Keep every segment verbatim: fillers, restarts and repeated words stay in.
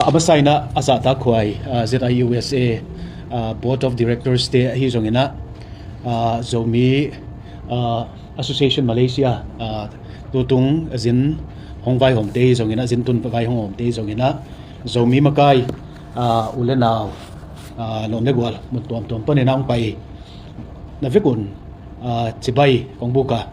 A masa inah a zahtakhuai, ah, Z I U S A, ah, Board of Directors te ahi zongin ah, ah, Zomi, ah, Association Malaysia, ah, tutung zin hong vaihawmte hi zongin ah, zin tun vaihawmte hi zongin ah, Zomi makai, ah, u le nau, ah, lawm le gual mun tuamtuam panin ah hong pai na vekun, ah, cibai kong buk a,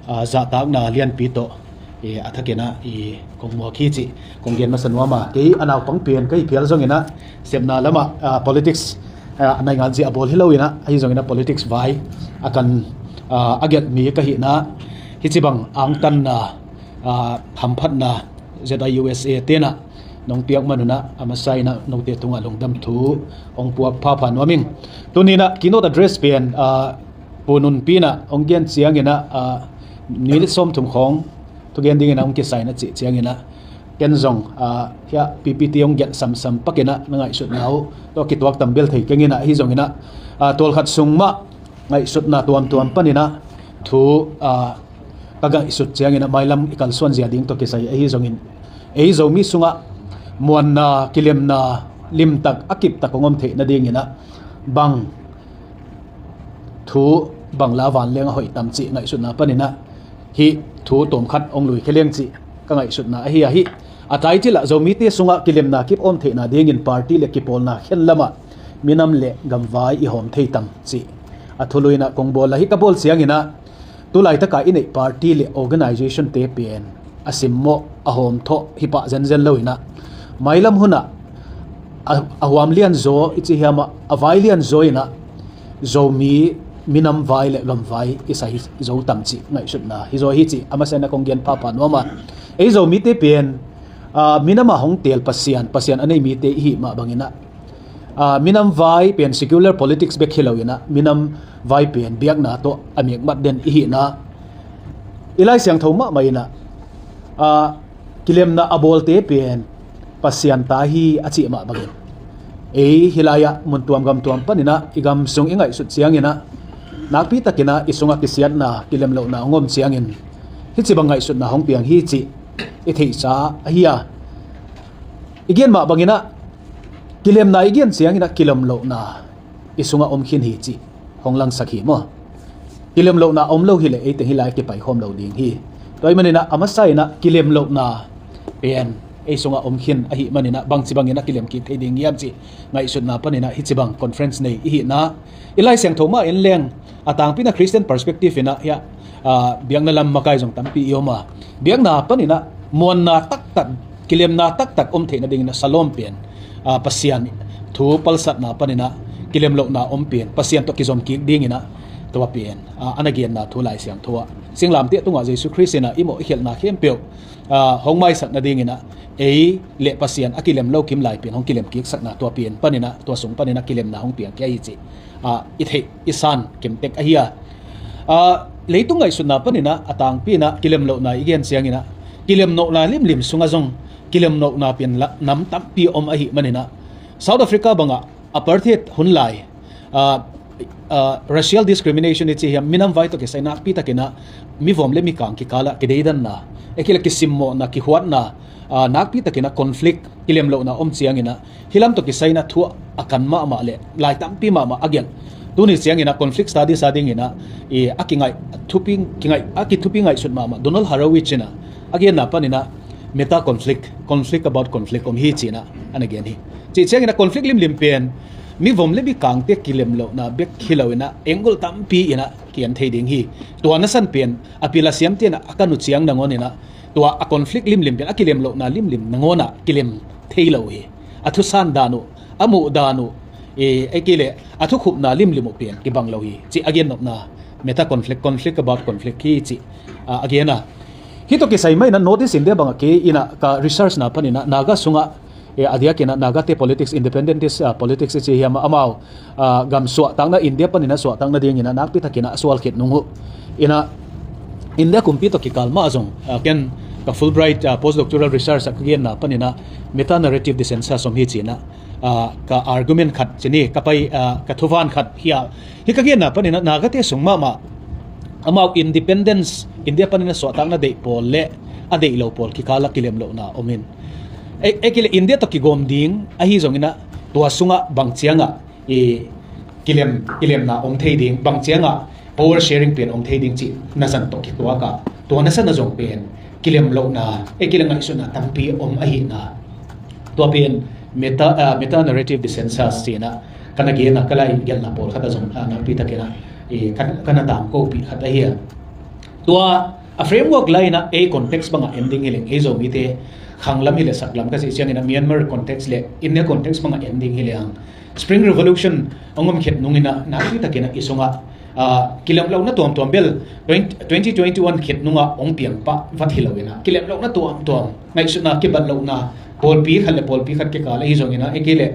ah, zahtakna lianpi tawh, eh, a thakin ah, eh, kong muak hi cih kong gen masa nuam a. Kei a naupang pen ka hi phial zongin ah, sepna lamah, ah, politics, ah, a naingan zia a bawl hi loin ah, ahi zongin ah politics vai a kan, ah, a gelh mi ka hihna, hih ci bang angtanna, ah, hamphatna Z I U S A te nah nong piak man un ah, a masa inah note tungah lungdam thu hong puak phapha nuam ing. Tuni nah keynote address pen, ah, Pu Nunpi nah hong gen ciangin ah, ah, minute sawmthum khawng thugen dingin ah hong kisai na cih ciangin ah, ken zong, ah, hiah P P T hong gelh samsam pakin ah na ngaihsutna uh tawh kituak tam bel thei keng in ah, ahi zongin ah, ah, tualkhat sung mah ngaihsutna tuamtuam panin ah thu, ah, ka ngaihsut ciangin ah mailam i kalsuan zia ding tawh kisai ahi zongin, ei Zomi sungah muanna, kilemna limtak a kiptak hong om theih nadingin ah bang thu, bang la vanleng a hoih tam cih ngaihsutna panin ah hih thu tawmkhat hong luikhia leng cih ka ngaihsutna ahi a, hih a title ah Zomite sungah kilemna kip om theihna dingin party le kipawlna khen lamah minam le gamvai i hawm thei tam cih a thulu inah kong bawl a, hih ka bawl ciangin ah tulaitakah i neih party le organization te pen a simmawh, a hawmthawh hi pah zenzen loin ah, mailam hun ah a, a huam lianzaw i ci hiam ah, a vai lianzaw in ah Zomi minam vai le gamvai i sa hi zo tam cih ngaihsutna hi zaw hi cih a masa inah kong gen phapha nuam a. Ei Zomite pen, ah, minam ah hong teel Pasian, Pasian a nei mite i hih mah bangin ah, ah, minam vai pen secular politics bek hi loin ah, minam vai pen biakna tawh a mikmat den i hihna, i Lai Siangtho mahmah in ah, ah, kilemna a bawlte pen Pasian ta hi a cih mah bangin, ei hih lai-ah mun tuam gam tuam panin ah i gam sung i ngaihsut ciangin ah, nakpi takin ah i sungah kisiatna, kilemlohna hong om ciangin, hih ci bang ngaihsutna hong piang hi cih i theihsa ahi a, i gen mah bangin ah kilemna i gen ciangin ah kilemlohna i sungah om khin hi cih hong langsak hi maw. Kilemlohna om lo hileh ei teng hih lai kipaikhawm lo ding hi. Tua ahih manin ah a masa in ah kilemlohna pen ei sungah om khin ahih manin ah bangci bangin ah kilem kik thei ding hiam cih ngaihsutna panin ah hih ci bang conference nei i hihna, i Lai Siangtho mah en leng, a tangpi in ah Christian perspective in ah hiah, ah, biakna lam makai zong tampi i om a, biakna panin ah muanna taktak, kilemna taktak om theih nadingin ah Shalom pen, ah, Pasian thu palsatna panin ah kilemlohna om pen, Pasian tawh kizom kik dingin ah tua pen, ah, a na genna thu Lai Siangtho ah, singlamteh tungah Jesu Khrist in ah i mawh i khialhna khempeuh, ah, hong maisak nadingin ah ei le Pasian a kilem lo kim lai pen hong kilem kik sakna tua pen panin ah, tua sung panin ah kilemna hong piang kia hi cih, ah, i theih i san kemtek ahi a. Ah, leitung ngaihsutna panin ah a tangpi in ah kilemlohna i gen ciangin ah, kilemlohna limlim sungah zong kilemlohna pen la, nam tampi om ahih manin ah, South Africa bangah apartheid hun lai, ah, ah, racial discrimination i ci hiam, minam vai tawh kisai nakpi takin ah mivom le mikang kikal ah kideidanna, ei kei le kisimmawhna, kihuatna, ah, nakpi takin ah conflict, kilemlohna om ciangin ah hih lam tawh kisai in ah thu a kan mahmah le lai tampi mahmah a gelh. Tuni ciangin ah conflict studies a dingin ah i a kingaih thupi, kingaih, a kithupi ngaihsut mahmah Donald Horowitz in ah a genna panin ah meta conflict, conflict about conflict om hi ci-in ah a na gen hi. Cih ciangin ah conflict limlim pen mivom le mikangte kilemlohna bek hi loin ah angle tampi in ah ki-en thei ding hi. Tua nasan pen a pil a siamte in ah a kan uh ciang nangawn in ah tua a conflict limlim pen, a kilemlohna limlim nangawn ah kilem thei lo hi. A thusan dan uh, a muh dan uh, eh, ei kei le a thukhupna limlim uh pen kibang lo hi cih a gen nopna, meta conflict, conflict about conflict hi cih, ah, a gen a. Hih tawh kisai mah in ah North East India bangah kei in ah ka research na panin ah Naga sungah, eh, a diakin ah Nagate politics, independentist, ah, politics i ci hiam ah, amau, ah, gam suahtakna, India panin ah suahtakna dingin ah nakpi takin ah a sual khit nung uh in ah India kumpi tawh kikal mah zong, ah, ken ka Fulbright, ah, postdoctoral research ah ka genna panin ah meta narrative dissensus om hi ci-in ah, ah, ka argument khat ci ni, ka pai, ah, ka thuvan khat hi a. Hih ka genna panin ah Nagate sung mahmah amau independence, India panin ah suahtakna deih pawl le a deih lo pawl kikal ah kilemlohna om in, Ei, ei kile India tawh kigawm ding ahi zongin ah, tua sungah bang ciangah i kilem, kilemna om thei ding, bang ciangah power sharing pen om thei ding cih na zan tawh kituak a, tua na san a zong pen kilem lohna, ei kile ngaihsutna tampi om ahihna. Tua pen meta, ah, meta narrative dissensus cih in ah ka na gen a, ka lai gelhna pawlkhat ah zong, ah, nakpi takin ah i ka, ka na tangkopih khat ahi a. Tua a framework lai in ah ei context bangah en ding hi leng, ei Zomite khanglam hi leh saklam ka cih ciangin ah Myanmar context le India context bangah en ding hi leng, Spring Revolution hong om khit nungin ah nakpi takin ah i sungah, ah, kilem lohna tuamtuam bel twenty, twenty twenty-one khit nungah hong piang pah vat hi lo in ah, kilem lohna tuamtuam, ngaihsutna kibat lohna, pawlpi khat le pawlpi khat kikal ahi zongin ah, ei kile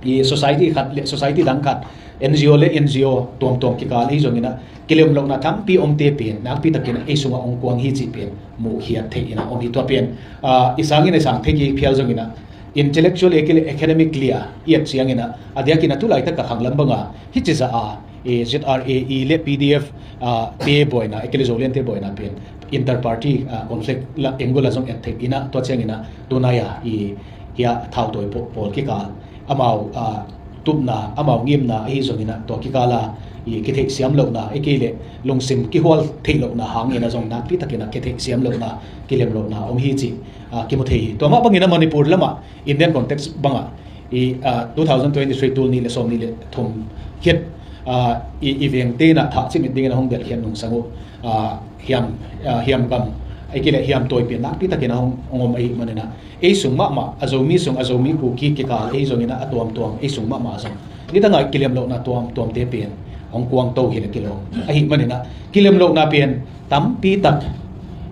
i society khat le society dang khat, N G O le N G O tuamtuam kikal ahi zongin ah, kilem lohna tampi omte pen nakpi takin ah ei sungah hong kuang hi cih pen muh khiat theih in ah om hi. Tua pen, ah, i sangin i sang thei kik phial zongin ah, intellectual, ei kile academic lia i et ciangin ah, a diakin ah tu laitak a khanglam banga hih ci za a, eh, Z R A E le P D F, ah, te buaina, ei kile Zoland te buaina pen inter party, ah, conflict la, angle ah zong et theih in ah, tua ciangin ah tunai a i hia thautawi pawl, pawl kikal amau, ah, tupna, amau ngimna ahi zongin ah, tua kikal a i kitheihsiam lohna, ei kile lungsim kihual theih lohna hangin ah zong nakpi takin ah kitheihsiam lohna, kilem lohna om hi cih, ah, kimu thei hi. Tua mah bangin ah Manipur lamah Indian context bangah i, ah, two thousand twenty-three, tul nih le sawm nih le thum khit, ah, i, i vengte in ah thah cimit dingin ah hong belh khiat nungsang uh, ah, hiam, ah, hiam gam, ei kile hiam tawi pen nakpi takin ah hong, hong om ahih manin ah, ei sung mahmah, a Zomi sung, a Zomi Kuki kikal ahi zongin ah, a tuamtuam ei sung mahmah zong, nidang a i kilem lohna tuamtuamte pen hong kuang to hi leh kilawm ahih manin ah, kilem lohna pen tampi tak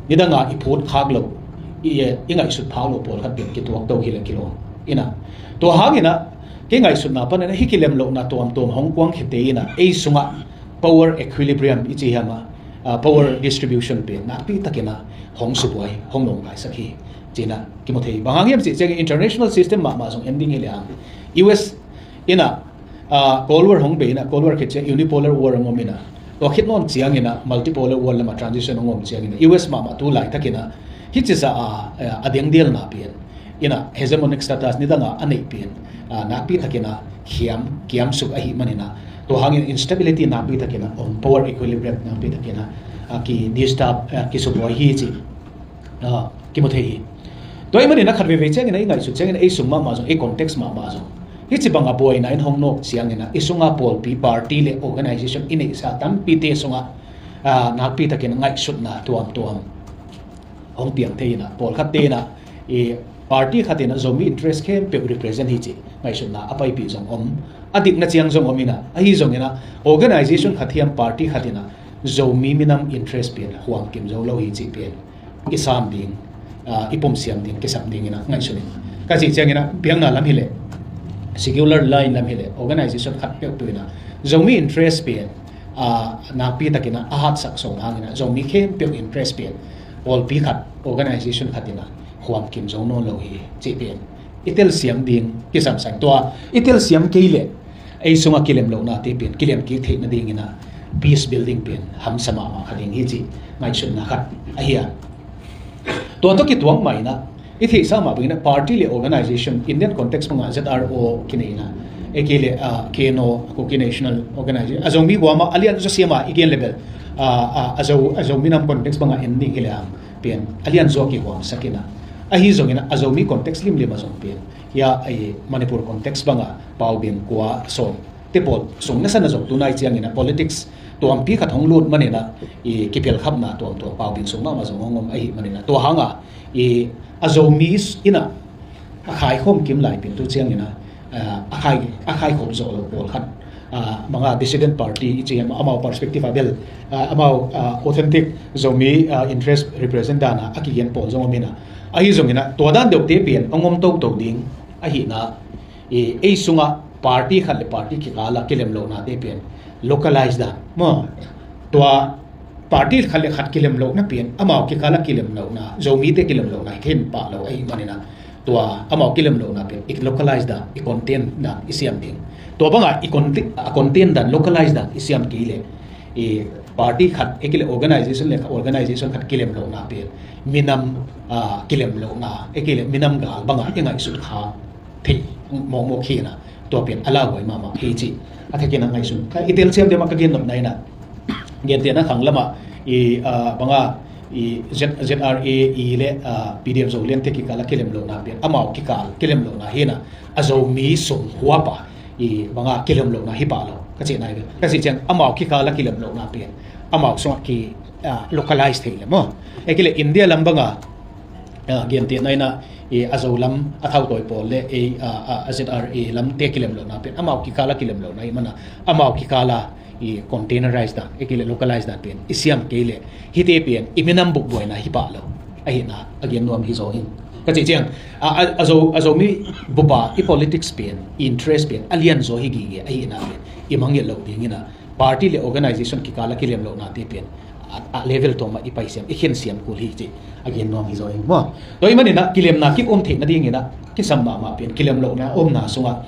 nidang a i phut khak loh, i, i ngaihsut phak loh pawlkhat pen kituak to hi leh kilawm in ah, tua hangin ah kei ngaihsutna panin ah hih kilem lohna tuamtuam hong kuang khit te in ah ei sungah power equilibrium i ci hiam ah, ah, power distribution pen nakpi takin ah hong subuai, hong lawngkaisak hi ci-in ah kimu thei. Bang hang hiam cih ciangin international system mahmah zong en ding hi leh, U S in ah, ah, Cold War hong bei in ah, Cold War khit ciang unipolar war hong om in ah, tua khit nawn ciangin ah multipolar war lamah transition hong om ciangin ah, U S mahmah tu laitakin ah hih ci za a, ah, a dengdialna pen in ah hegemonic status nidang a a neih pen, ah, nakpi takin ah khiam, kiamsuk ahih manin ah, tua hangin instability nakpi takin ah om, power equilibrium nakpi takin ah, ah, ki disturb, ah, kisubuai hi cih, ah, kimu thei hi. Tua ahih manin ah khat veivei ciangin ah i ngaihsut ciangin ah ei sung mahmah zong, ei context mahmah zong hih ci bang a buaina in hong nawk ciangin ah i sungah pawlpi, party le organization i neihsa tampite sungah, ah, nakpi takin ngaihsutna tuamtuam hong piang thei in ah, pawlkhatte in ah i party khat in ah Zomi interest khempeuh represent hi cih ngaihsutna a paipih zong om, a dikna ciang zong om in ah, ahi zongin ah organization khat hiam party khat in ah Zomi minam interest pen huam kim zo lo hi cih pen i sam ding, ah, i pumsiam ding, kisam dingin ah ngaihsun in. Ka cih ciangin ah biakna lam hi leh, secular line lam hi leh, organization khat peuhpeuh in ah Zomi interest pen, ah, nakpi takin ah a hatsak sawm hangin ah Zomi khempeuh interest pen pawlpi khat, organization khat in ah huam kim zo nawn lo hi cih pen i telsiam ding kisam sa ing. Tua i telsiam kei leh ei sungah kilem lohnate pen kilem kik theih nadingin ah peace building pen hamsa mahmah kha ding hi cih ngaihsutna khat ahi a. Tua tawh kituak mah in ah i theihsa mah bangin ah party le organization, Indian context bangah Z R O kinei in ah, ei kei leh, ah, K N O, Kuki National Organization, a Zomi huam ah a lian zaw siam a i gen leh bel, ah, ah, a Zo, a Zo minam context bangah en ding hi leh hang pen a lian zaw kihuamsak in ah, ahi zongin ah a Zomi context limlim ah zong pen, hia, ei, Manipur context bangah Pau Beng kua sawm te pawl sung nasan ah zong tunai ciangin ah politics tuampi khat hong lut manin ah i kipelkhapna tuamtuam Pau Beng sung mahmah zong hong om ahih manin ah, tua hang a i a Zomi in ah a khaikhawm kim lai pen tu ciangin ah, ah, a khai, a khaikhawm zawh lo pawlkhat, ah, bang a dissident party i ci hiam, amau perspective ah bel, ah, amau, ah, authentic Zomi, ah, interest represent dan a a kigen pawl zong om in ah, ahi zongin ah tua dan deuhte pen hong om toto ding ahihna, i, ei sungah party khat le party kikal ah kilem lohnate pen localize dan maw, tua party khat le khat kilem lohna pen amau kikal ah kilem lohna, Zomite kilem lohna hi khin pah lo ahih manin ah, tua amau kilem lohna pen i localize dan, i contain dan i siam ding. Tua bangah i conti-, a contain dan, localize dan i siam kei leh, i, party khat, ei kei le organization le organization khat kilem lohna pen minam, ah, kilem lohna, ei kei le minam gal banga i ngaihsut kha thei mawkmawk hi ina, tua pen a lauhuai mahmah hi ci. A thekin a ngaihsun ka i telsiam deuh mah ka gen nopna ina, gentehna khang lama i, ah, banga i Z-, Z R A i le, ah, P D F Zo liante kikala kilem lohna pen amau kikal kilem lohna hi ina, a Zomi sung huapa i banga kilem lohna hi pah lo ka cihna hi ve. Ka cih ciang amau kikala kilem lohna pen amau sungah ki, ah, localize thei le maw. Ei kei le India lam banga, ah, gentehna ina i a Zo lam a thautawi pawl le ei, ah, ah, a Z R A lamte kilem lohna pen amau kikala kilem lohna hi mana amau kikala i containerize dan, ei kei le localize dan pen i siam kei le hite pen i minam bukbuaina hi pah lo ahina a gen nuam hi zaw in. Ka cih ciang, a, a, a Zo, a Zomi bupa i politics pen, i interest pen a lian zaw hi gige ahina pen i mangngilh loh ding ina party le organization kikala kilem lohnate pen a, a level tawh mah i paisiam, i khensiam kul hi ci a gen nuam hi zaw in maw. Tua i manina kilemna kip om theih nadingina kisam mahmah pen kilem lohna omna sungah,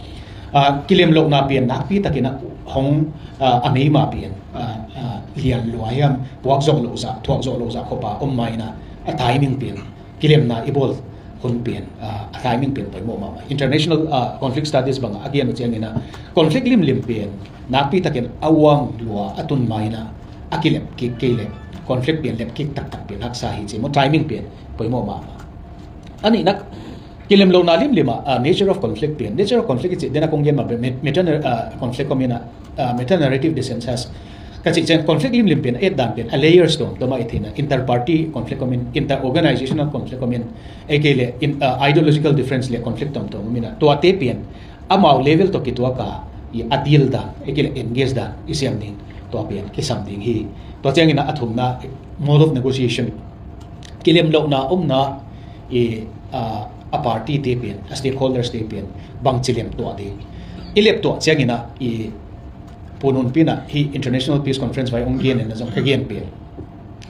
ah, kilem lohna pen nakpi takina hong, ah, a meima pen, ah, ah, lian lua hiam, puak zawh loh zah, thuak zawh loh zah khopa om maina a timing pen, kilemna i bawl hun pen, ah, a timing pen poimawh mahmah. International, ah, conflict studies banga a gen uh ciangina conflict limlim pen nakpi takin a uang lua a tun maina a kilem kik kei le conflict pen lem kik taktak pen haksa hi ci maw, timing pen poimawh mahmah. A nihna kilem lohna limlima, ah, nature of conflict pen, nature of conflict i cih dena kong gen mah pen met-, meta, ah, conflict om ina, ah, meta narrative dissensus ka cih ciang conflict limlim pen a et dan pen a layers tuamtuam ah i theihna, inter party conflict om in, inter organizational conflict om in, ei kei le in, ah, ideological difference le conflict tuamtuam om ina tuate pen amau level tawh kituaka i a deal dan, ei kei le engage dan i siam ding, tua pen kisam ding hi. Tua ciangina a thumna mode of negotiation, kilem lohna omna i, ah, a party te pen, a stakeholders te pen bangci lem tuah ding. I lem tuah ciangina i pununpina hi International Peace Conference vai ong gen ina zong ka gen pen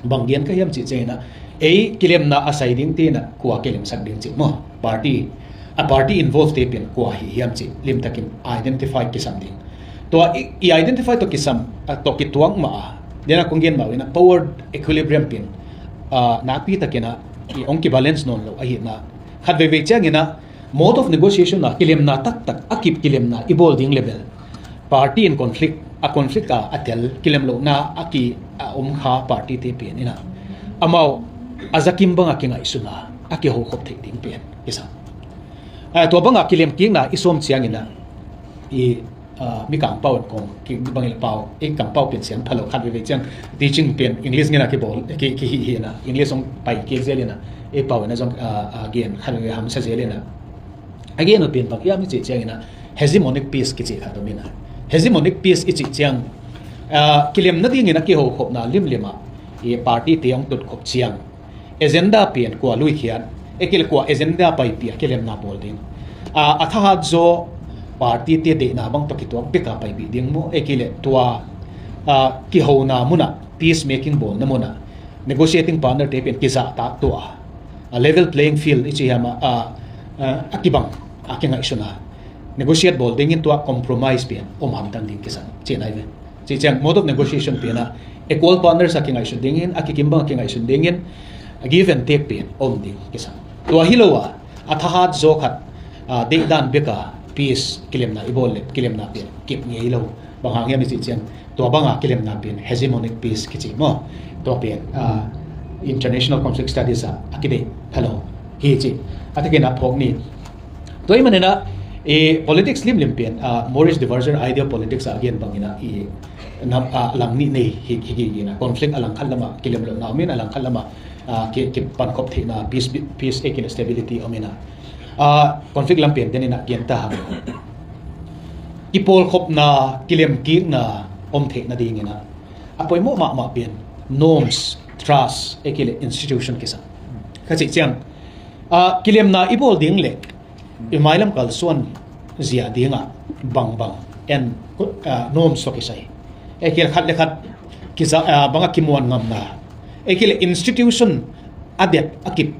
bang gen ka hiam cih ciangina ei kilemna a sai ding tina kua kilemsak ding cih maw, party, a party involved te pen kua hi hiam cih limtakin identify kisam ding. Tua i, i identify tawh kisam, ah, tawh kituak mah a dena kong gen mah ina power equilibrium pen, ah, nakpi takina i ong kibalance nawn lo ahina khat veivei ciangina mode of negotiation a kilemna taktak a kip kilemna i bawl ding le bel party in conflict, a conflict a a tel kilem lohna a ki a om kha party te pen ina amau a zakim banga kingaihsuna a kihokhop theih ding pen kisam. Ah, tua banga kilem kikna i sawm ciangina i, ah, mi kangpau in kong kibangin pau, i kangpau pen sian phalo khat veivei ciang teaching pen English ngina kibawl ki, ki hi hi ina English ong pai kik zel ina i pau ina zong, ah, ah, gen khat veivei hamsa zel ina a gen uh pen bang hiam i cih ciangina hegemonic peace kici khat om ina. Hegemonic peace i cih ciang, ah, kilem nadingina kihokhopna limlima i party te ong tutkhop ciang agenda pen kua luikhiat, ei kei le kua agenda paipih a kilemna bawl ding. Ah, a thahat zaw party te deihna bang tawh kituak beka paipih ding maw, ei kei le tua, ah, kihona muna peace making bawlna muna negotiating partner te pen kizahtak tua, a level playing field i ci hiam a, ah, ah, a kibang a kingaihsuna negotiate bawl dingin tua compromise pen om hamtang ding kisam cih nai ve. Cih ciang mode of negotiation pen a equal partners a kingaihsun dingin, a kikim bang a kingaihsun dingin, a give and take pen om ding kisam. Tua hi lo a, a thahat zaw khat, ah, deihdan beka peace kilemna i bawl le kilemna pen kip ngei lo. Bang hang hiam i cih ciang tua banga kilemna pen hegemonic peace kici maw. Tua pen, ah, international conflict studies a a kideih phalo hi ci. A takin a phawk ni. Tua i manina i politics limlim pen, ah, Maurice de Verger idea of politics a gen bangina i nam, ah, lang nih nei hi, hi, hi, hi na conflict a lang khat lama kilem lohna om in a lang khat lama, ah, ki, kipankhop theihna peace, peace ei kei le stability om ina, ah, conflict lam pen denina gen ta hang kipawlkhopna kilemkikna om theih nadingina a poimawh mahmah pen norms, trust ei kei le institution kisam. Ka cih ciang, ah, kilemna i bawl ding le i mailam kalsuan zia dingah bangbang en, ah, norms tawh kisai. Ei kei le khat le khat kiza, ah, banga kimuan ngamna ei kei le institution a det a kip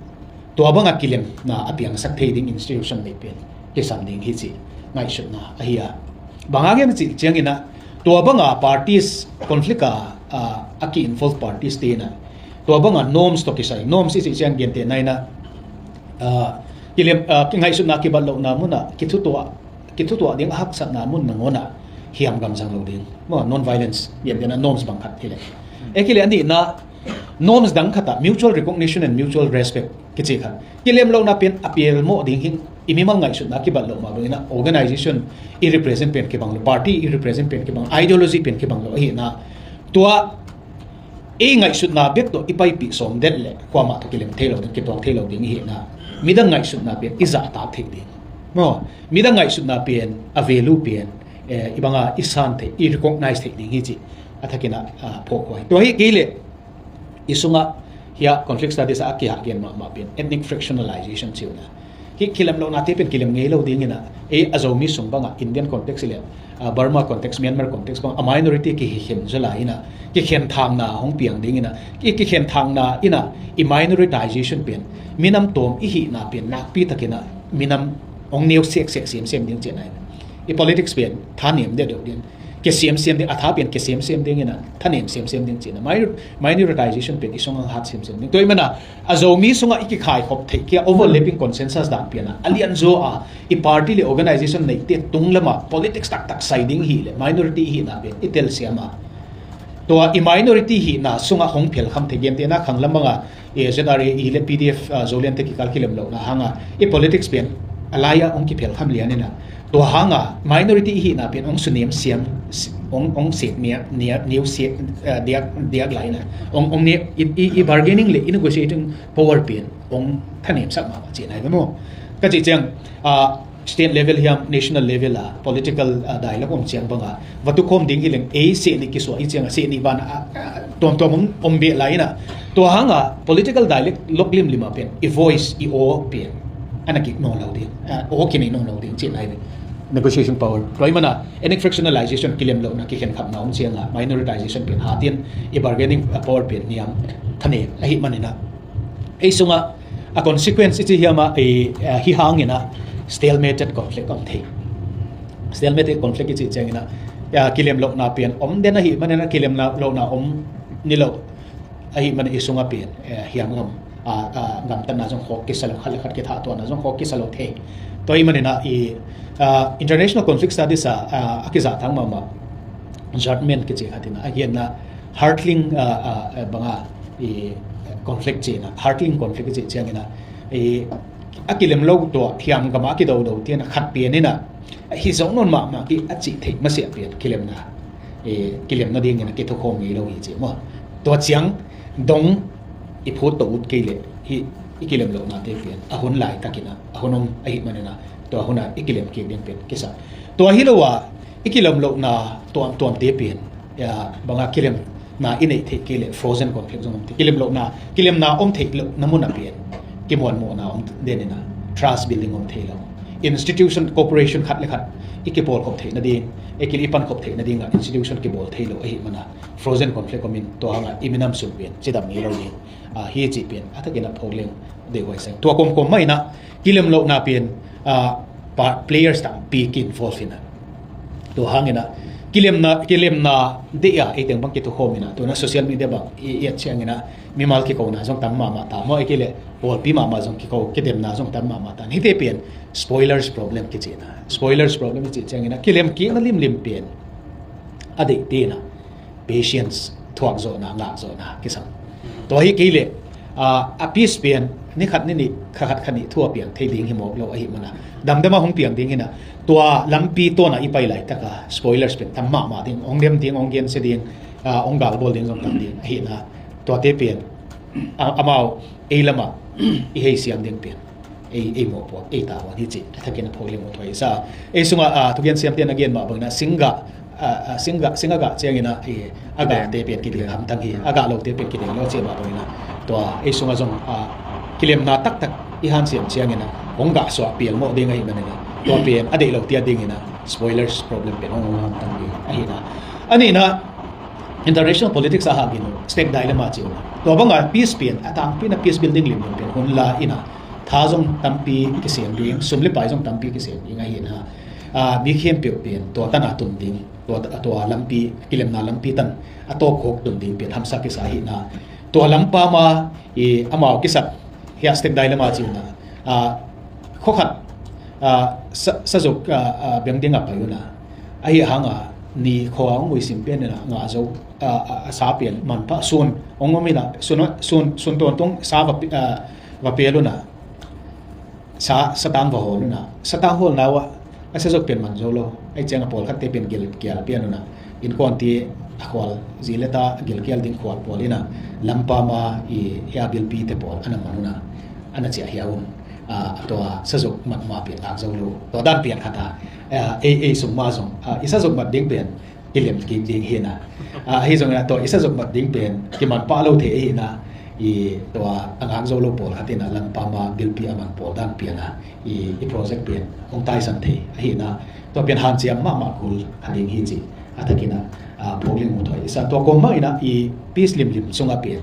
tua banga kilemna a piangsak thei ding institution nei pen kisam ding hi ci ngaihsutna ahi a. Bang hang hiam cih ciangina tua banga parties conflict a a, a ki-involve parties te in a, tua banga norms tawh kisai, norms i cih ciang gentehna in a, a, kilem, a, kingaihsutna kibat lohna mun ah kithutuah, kithutuah ding a haksatna mun nangawn ah hiam gamzang lo ding. Maw, non-violence, gentehna norms bang khat hi leh. E, kile a nihna, norms dang khat ah mutual recognition and mutual respect kici khat. Kilem lohna pen a pial mawh ding hi. I mimal ngaihsutna kibat loh mah bangin a, organization i represent pen kibang lo, party i represent pen kibang, ideology pen kibang lo ahihna, tua i ngaihsutna bek tawh i paipih sawm det leh kuamah tawh kilem thei lo ding, kituak thei lo ding ihihna, midang ngaihsutna pen i zahtak theih ding. Maw, midang ngaihsutna pen, a value pen, eh, i banga i san theih, i recognize theih ding hi cih a thakin a, ah, phawk huai. Tua hi kei leh i sungah hia conflict studies ah a kihah gen mahmah pen ethnic fractionalization ci uh na. Hih kilem lohnate pen kilem ngei lo dingin a, ei a Zomi sung bangah Indian context i leh, ah, Burma context, Myanmar context bang a minority kikhen zaw lai in a, kikhen thangna hong piang dingin a, i kikhen thangna in a, i minoritization pen minam tawm ihihna pen nakpi takin a minam hong neu seksek semsem ding cihna hi. I politics pen thanem deuhdeuh ding, kisiamsiam ding, a tha pen kisiamsiam ding in a, thanem siamsiam ding cihna. Minor-, minoritization pen i sungah hat siamsiam ding. Tua ahih mana a Zomi sungah i kikhaikhop theih kia overlapping consensus dan pian a, a lianzaw a i party le organization neihte tung lamah politics taktak sai ding hi leh minority ihihna pen i telsiam a, tua i minority hihna sungah hong phelkham thei, gentehna khanglam banga, eh, Z R A E le P D F, ah, Zoland te kikal kilem lohna hanga i politics pen a lai-ah hong kiphelkham lian in a, tua hanga minority ihihna pen hong sunem siam, hong, hong sek nia, nia, neu sek, ah, diak, diak lai in a, hong, hong ne, i, i, i bargaining le i negotiating power pen hong thanemsak mahmah cihna hi ve maw. Ka cih ciang, ah, state level hiam, national level a political, ah, dialogue om ciang banga va tukhawm ding hi leng, ei sehnih kisuah hi cianga sehnih ban a, ah, tuamtuam om, om beh lai in a, tua hanga political dialogue limlim a pen i voice, i aw pen a na kik nawn lo ding, ah, aw kineih nawn lo ding cihna hi ve. Negotiation power. Tua ahih mana ethnic fractionalization, kilem lohna, kikhenkhapna om cianga minoritization pen hatin i bargaining, ah, power pen niam thanem ahih manin a, ei sungah a consequence i ci hiam a, eh, eh, hi hangin a stalemated conflict om thei. Stalemated conflict i cih ciangin a, eh, kilem lohna pian om den ahih manin a, kilem lohna om ni lo ahih manin i sungah pian, eh, hiam gam, ah, ah, gamtatna zong khawk kisa lo, khat le khat kithahtuahna zong khawk kisa lo thei. Tua ahih manin a i, ah, international conflict studies a, ah, a kizahtak mahmah judgment kici khat in a, a genna Hartling, ah, ah, eh, banga i conflict cihna, Hartling conflict i cih ciangin a, i, a kilem lo tua hiam gama a kidodo tian a khat pian in a, hi zo nawn mahmah ki a cih theih masiah pian kilemna, i, kilem nadingin a kithukhawm ngei lo hi ci maw. Tua ciang dong i phut tawh ut kei leh hih i kilem lohnate pian a hun laitakin a, a hun om ahih manin a, tua hun a i kilem kik ding pian kisa. Tua hi lo a i kilem lohna tuamtuamte pian, ya, banga kilemna i neih theih kei leh frozen conflict zong om thei. Kilem lohna, kilemna om theih lohna mun a pian kimuanmuanna om den in a, trust building om thei lo. Institution, corporation khat le khat i kipawlkhop theih nading, i kil i pankhop theih nading a institution kibawl thei lo ahih mana frozen conflict om in tua hanga i minam sung pian cidam ngei lo ding, ah, hi cih pian a thakin a phawk leng deih huai seng. Tua kawmkawm mah in a kilem lohna pian, ah, pa-, players tampi ki-involve in a, tua hangin a kilemna, kilemna deih a ei teng bang kithukhawm in a, tua na social media bang i, i et ciangin a mimal kikona zong tam mahmah ta maw, ei kei leh pawlpi mahmah zong kiko, kidemna zong tam mahmah ta. Hihte pian spoilers problem kici na. Spoilers problem i cih ciangin a kilem kikna limlim pian a deihte in a patience, thuak zawhna, ngah zawhna kisam. Tua hi kei leh, ah, a peace pian ni khat ni nih, kha khat kha nih thu a piang thei ding hi mawk lo ahih mana, damdam a hong piang ding hi na, tua lampi tawn a i pai laitaka spoilers pian tam mahmah ding, hong dem ding, hong gensia ding, ah, hong galbawl ding zong tam ding ahih na, tuate pian, ah, amau ei lamah i hei siam ding pian ei, ei mawhpuak, ei tavuan hi cih a thakin a phawk leng uh thuai sa. Ei sungah, ah, thugen siamte na gen mah bangin a singgah, ah, ah, singgah, sing a gah ciangin a, eh, a gahte pian kideng hamtang hi, a gah lote pian kideng lo ciah mah bangin a, tua ei sungah zong, ah, kilemna taktak i hansiam ciangin a hong gah suah pial mawh ding ahih manin a, tua pian a deih lo tia dingin a spoilers problem pian hong hong hamtang hi ahih na. A nihna, international politics a hahgin uh, Stake Dilemma ci uh. Tua banga peace pian, a tangpi na peace building limlim pian hun la in a, tha zong tampi kisiam ding, sum le pai zong tampi kisiam ding ahih na. Ah, mi khempeuh pen tua tan a tun ding, tua, tua lampi, kilemna lampi tan a tawk khawk tun ding pen hamsa kisa ahihna. Tua lampam a i amau kisap hiah step dai lama ci una, ah, khua khat, ah, sa, sa zok, ah, ah, beng ding a pai una, ahi hanga ni khua hong muisim pen ina ngah zo, ah, ah, sa pen manpha sun hong om ina, sun, sun, sun tawntung sa va pe, ah, va pel una, sa, satang va hawl una, satang hawlna uah a sa zok pen man zo lo. Ahi cianga pawlkhatte pen gilkial pian una, innkuante a khual, zi le ta gilkial ding khual pawl ina, lampam a i hia bilpite pawl ana man una, ana ciah hia un. Ah, tua sa zok mat ma pen ngak zo lo. Tua dan pian khat a, ah, ei, ei sung ma zong, ah, i sa zok mat ding pen kilem kik ding hi na. Ah, ahi zongin ah tua i sa zok mat ding pen kiman pah lo thei ahi na, i tua a ngak zo lo pawlkhat ina lampam a bilpi a man pawl dan pian a, i, i project pen hong taisan thei ahi na, tua pen hanciam mahmah kul kha ding hi ci. A thakin ah, ah, phawk leng mu thoi i sa. Tua kawm mah ina i peace limlim sungah pen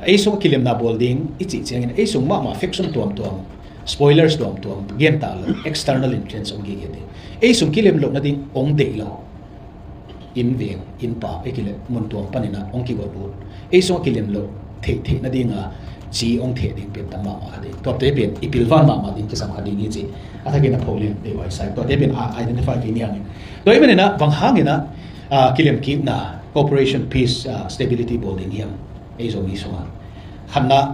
ei sung kilemna bawl ding i cih ciangin ei sung mahmah faction tuamtuam, spoilers tuamtuam, gen ta lo, external influence hong gige ding. Ei sung kilem loh nading hong deih lo, inn veng, inn pa, ei kileh mun tuam panin ah hong kigot ut. Ei sung a kilem loh theih theih nading a ci hong theh ding pen tam mahmah kha ding. Tuate pen i pilvan mahmah ding kisam kha ding hi ci. A thakin a phawk leng dei uai sai. Tuate pen a identify kei ni hangin. Tua i manin ah bang hangin ah, ah, kilem kikna, cooperation, peace, ah, stability bawl ding hiam ei Zomi sungah? Khatna,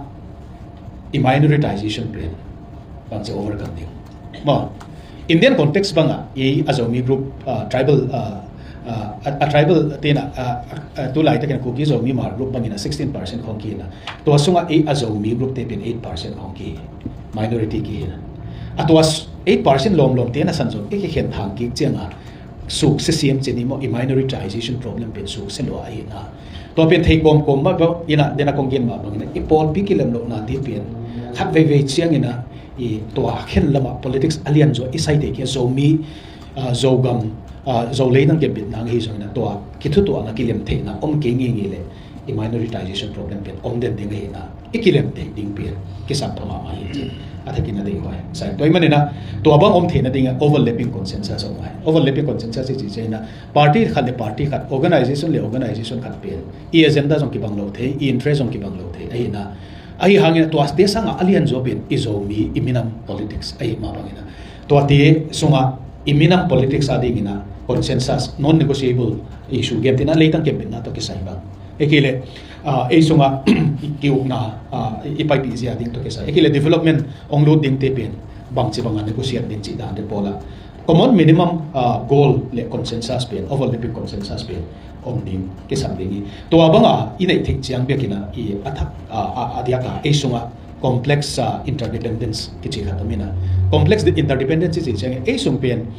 i minoritization pen bangci overcome ding. Maw, Indian context bangah i a Zomi group, ah, tribal, ah, ah, a, a tribal tena, ah, ah, tu laitakin Kuki Zomi Hmar group bangin a sixteen percent khong kihina. Tua sungah i a Zomi group te pen eight percent khong kihi. Minority kihina. A tua s-, eight percent lawmlawm tena san zong i kikhen thang kik cianga suk sesiam cini maw, i minoritization problem pen suk se lua ahina. Tua pen thei kawmkawm mah bang ina, dena kong gen mah bangina i pawlpi kilem lohnate pen khat veivei ciangina i tua khen lamah politics a lian zaw i saite kia Zomi, ah, Zogam, ah, Zolei nang kebit nang hi zongina tua kithutuahna kilem theihna om kei ngei ngei le i minoritization problem pen om den ding ahina, i kilem theih ding pen kisam pha mahmah hi ci. A thakin a dei huai sai. Tua i manina tua bang om theihna dinga overlapping consensus om ngai. Overlapping consensus i ci ciangina party khat le party khat, organization le organization khat pen i agenda zong kibang lo thei, i interest zong kibang lo thei ahina. Ahi hangin tuate sangah a lian zaw pen i Zomi i minam politics ahi mah bangina tuate sungah i minam politics a dingina consensus, non-negotiable issue, gen tina leitang kempinna tawh kisai bang. Ekile, ah, ei sungah i kiukna, ah, i paipih zia ding tawh kisai. Ekile development ong lut dingte pen bangci banga negotiate ding cih dan te pawla common minimum, ah, goal le consensus pen, overlapping consensus pen om ding kisam ding hi. Tua banga i neih theih ciang biakina i a thak, ah, ah, a diaka ei sungah complex, ah, interdependence kici khat om ina. Complex interdependence kici ciangin ei sung pen,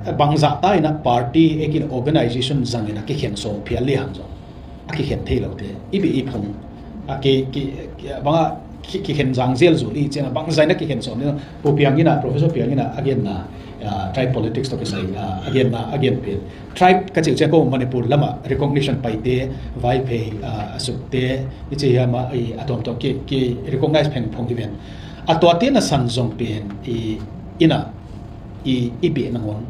ah, bangzah ta ina party, ei kin organization zangina kikhen sawm phial lehang zong a kikhen thei lote i bih i phung a ki, ki, ki, banga ki, kikhen zang zel zul i cianga bangzaina kikhen sawm ding. Pu Piang ina, Professor Piang ina a genna, ah, tribe politics tawh kisai, ah, a genna a gen pen tribe ka cih ciang ko Manipur lama recognition paite, Vaiphei, ah, a sukte i ci hiama i a tuamtuam ki, ki recognize phengphong hi ven. A tuate na san zong pen i ina i, i bih nangon,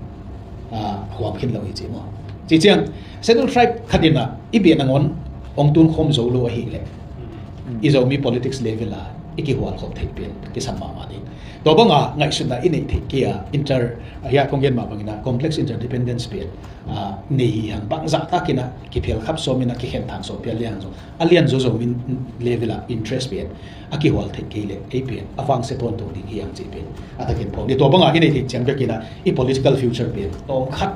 ah, huam khin lo i ci maw? Ci ciang Scheduled Tribe khat ina i bih nangon ong tun khawm zo lo ahileh i Zomi politics level a i kihual khop theih pen kisam mahmah ding. Tua banga ngaihsutna i neih theih kia inter, ah, hia kong gen mah bangina complex interdependence pen, ah, nei hi hang bangzah takina kiphial khap sawmina kikhen thang sawm phial liang zong a lian zawzaw min level a interest pen a kihual theih kei le ei pen a vangse tawntung ding hi ang cih pen a takin phawk ni. Tua banga i neih theih ciang bekina i political future pen tawm khat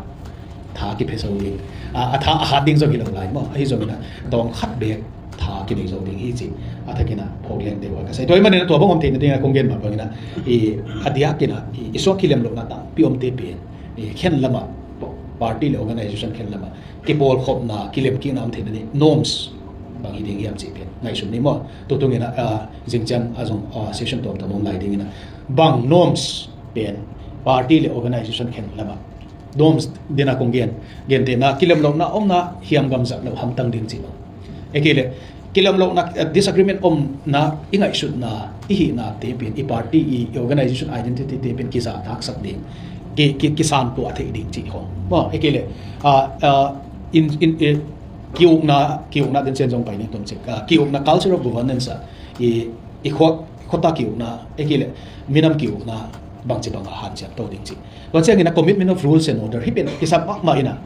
tha kiphe zo ding, a, a tha a hat ding zong hi lo lai maw? Ahi zongina tawm khat bek tha kinei zo ding hi cih a takina phawk leng deuh a ka sai. Tua i manina tua bang om theihna dingina kong gen mah bangina i a diakina i, i suak kilem lohna tampi omte pen i khen lama party le organization khen lama kipawlkhopna, kilemkikna om theihna ni norms bang hi ding hiam cih pen ngaihsun ni maw? Tutungina, ah, zingciang a zong, ah, session tuamtuam om lai dingina bang norms pen party le organization khen lama norms dena kong gen, gentehna kilemlohna omna hiam gamzat loh hamtang ding cih bang. Ekile kilemlohna, ah, disagreement omna i ngaihsutna i hihnate pen i party i, i organization identity te pen kizahtaksak ding. ki, ki, kisan tuah theih ding cih khong. Maw, i kei leh, ah, ah, in, in, i, kiukna, kiukna den sen zong pai ning tom cik. Ah, kiukna culture of governance ah, i, i khua, i khuata kiukna, i kei leh minam kiukna bangci banga hanciam to ding cih. Tua ciangin a commitment of rules and order, hih pen kisam mahmah in a,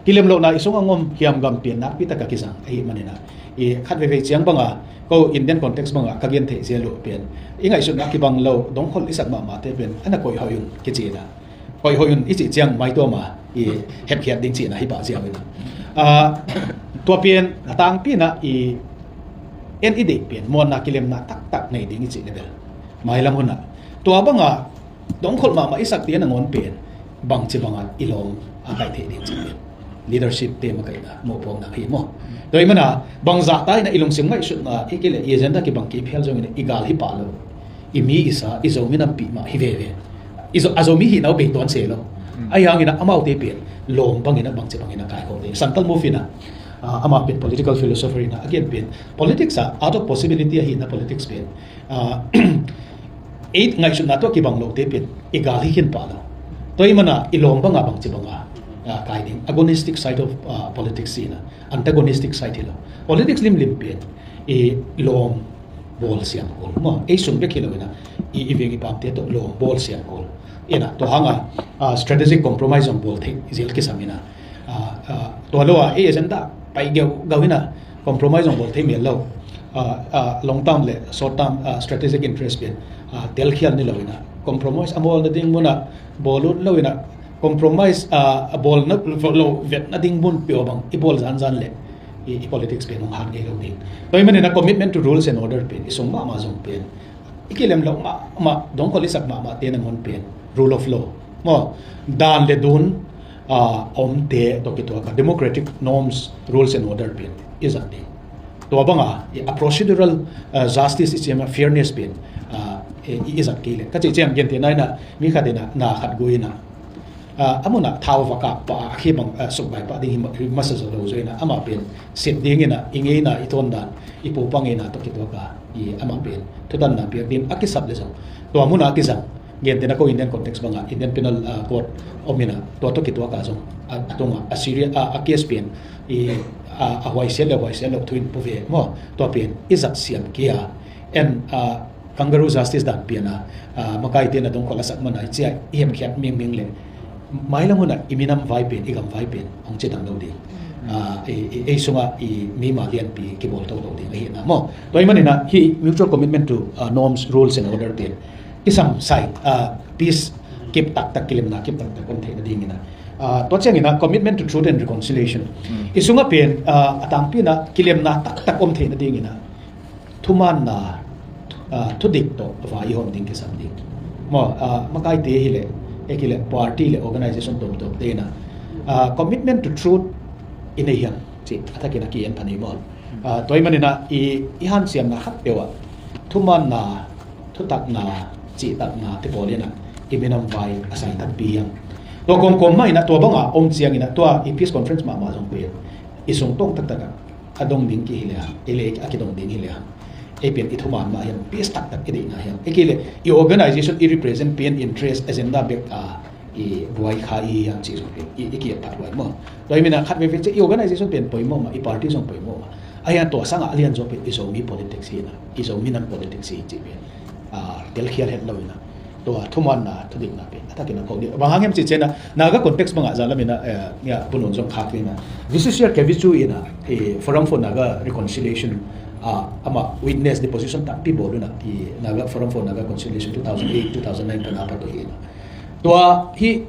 kilem lohna i sungah ngom hiam gam pen nakpi taka kizang ahih manin a, i khat veivei ciang banga, ko Indian context banga ka gen theih zia lo pen, i ngaihsutna kibang lo, dongkhol i sak mahmahte pen, a na koih hoih un kici in a, koih hoih un i cih ciang maituama i hepkhiat ding cihna hi pah ziau in a. Ah, tua pen a tangpi in a i en i deih pen, muanna kilemna taktak nei ding i cih level. Mailam hun a. Tua banga, dongkhol mahmah i sakte nangawn pen, bangci banga i lawm a kaih theih ding cih pen. Leadership te makaihna, mohpuakna hi maw. Tua i mana, bangzah ta in a i lungsim ngaihsutna, i kei leh i agenda kibang kei phial zongin a i gal hi pah lo. I mi i sa, i Zomi nampi mah hi veve. I Zo-, a Zomi hihna uh bei tuan se lo. Ahi hangin a amaute pen, lawm bangin a bangci bangin a kaikhawm ding. Chantal Mouffe in a, ah, amah pen political philosopher in a, a gen pen, politics ah, art of possibility ahihna politics pen. Ah, ei ngaihsutna tawh kibang lote pen, i gal hi khin pah lo. Tua i mana, i lawm banga bangci banga, ah, kai ding. Agonistic side of, ah, politics in a, antagonistic side hi lo. Politics limlim pen, i lawm bawl siam kul. Maw, ei sung bek hi lo in a, i, i veng i pamte tawh lawm bawl siam kul. In a, tua hanga, ah, strategic compromise zong bawl theih zel kisam in a. Ah, ah, tua lo a, ei agenda pai geuh geuh in a, compromise zong bawl thei mial lo. Ah, ah, long term le short term, ah, strategic interest pen, ah, telkhial ni lo in a, compromise a bawl nading mun a bawl ut lo in a, compromise, ah, a bawl na lo vet nading mun peuh bang i bawl zanzan le i, i politics pen hong han ngei lo ding. Tua i manin a commitment to rules and order pen, i sung mahmah zong pen, i kilem lo mahmah, dongkhol i sak mahmahte nangawn pen, rule of law. Maw, dan le dun, ah, omte tawh kituak a democratic norms, rules and order pen i zat ding. Tua banga, i, a procedural, ah, justice i cih a fairness pen, ah, i, i zat kei leh. Ka cih ciang gentehna in a, mi khat in a, na khat gui in a, ah, a mun ah thau va kap pah a, a khi bang, ah, sukbai pah ding hi ma-, hi masa zaw lo zaw in a, amah pen sit ding in a, i ngeina, i tawndan, i pupa ngeina tawh kituak a, i amah pen thutanna piak ding a kisap le zong, tua mun ah a kizang, gentehna ko Indian context banga Indian Penal, ah, Code om in a, tua tawh kituak a zong, a, a tunga, a serious, a, a case pen, i, a, a huaisiat le huaisiat lo thu in pu ve maw, tua pen i zat siam kei a, en, ah, kangaroo justice dan pian a, ah, makaite na dongkhol a sak man a i cia i hemkhiat mingming le mailam hun a i minam vai pen, i gam vai pen hong cidam lo ding. Ah, i, i, ei sungah i mima lianpi kibawl toto ding ahihna maw. Tua i manin a hih mutual commitment to, ah, norms, rules and order pen kisam sai, ah, peace kip taktak, kilemna kip taktak om theih nadingin a, ah, tua ciangin a commitment to truth and reconciliation. I sungah pen, ah, a tangpi in a kilemna taktak om theih nadingin a thumaanna, ah, thudik tawh vai i hawm ding kisam ding. Maw, ah, makaite hi leh, ek hi leh party le organization tuamtuamte in a, ah, commitment to truth i nei hiam cih a thakin a ki-en pha ni maw. Ah, tua i manin a i, i hanciamna khat peuh ah thumaanna, thutakna, cihtakna te pawl in a i minam vai a sai takpi hiam. Tua kawmkawm mah in a tua banga om ciangin a tua i peace conference mahmah zong pen i sung tawng taktak ah a dong ding ki hi le hang, ei le a kidong ding hi le hang, ei pen i thuman mah hiam, peace taktak i deihna hiam, ei kei le i organization i represent pen interest agenda bek a i buai kha i hiam cih zong pen i, i ki-et phat huai maw. Tua i manin a khat veve ciang i organization pen poimawh mah, i party zong poimawh mah. Ahi hang tua sangah a lianzaw pen i Zomi politics hi in a, i Zomi nam politics hi cih pen, ah, telkhial het lo in a, tua thumaanna, thudikna pen a thakin a ko ding. Bang hang hiam cih ciangin a, Naga context bangah zan lamin a, eh, ya, bunun zong khak in a, Vishishiya Kevichu in a, eh, Forum for Naga Reconciliation, ah, amah witness deposition tampi bawl un a, i Naga, Forum for Naga Reconciliation two thousand eight, two thousand nine pan a pat uh hi in a. Tua hi,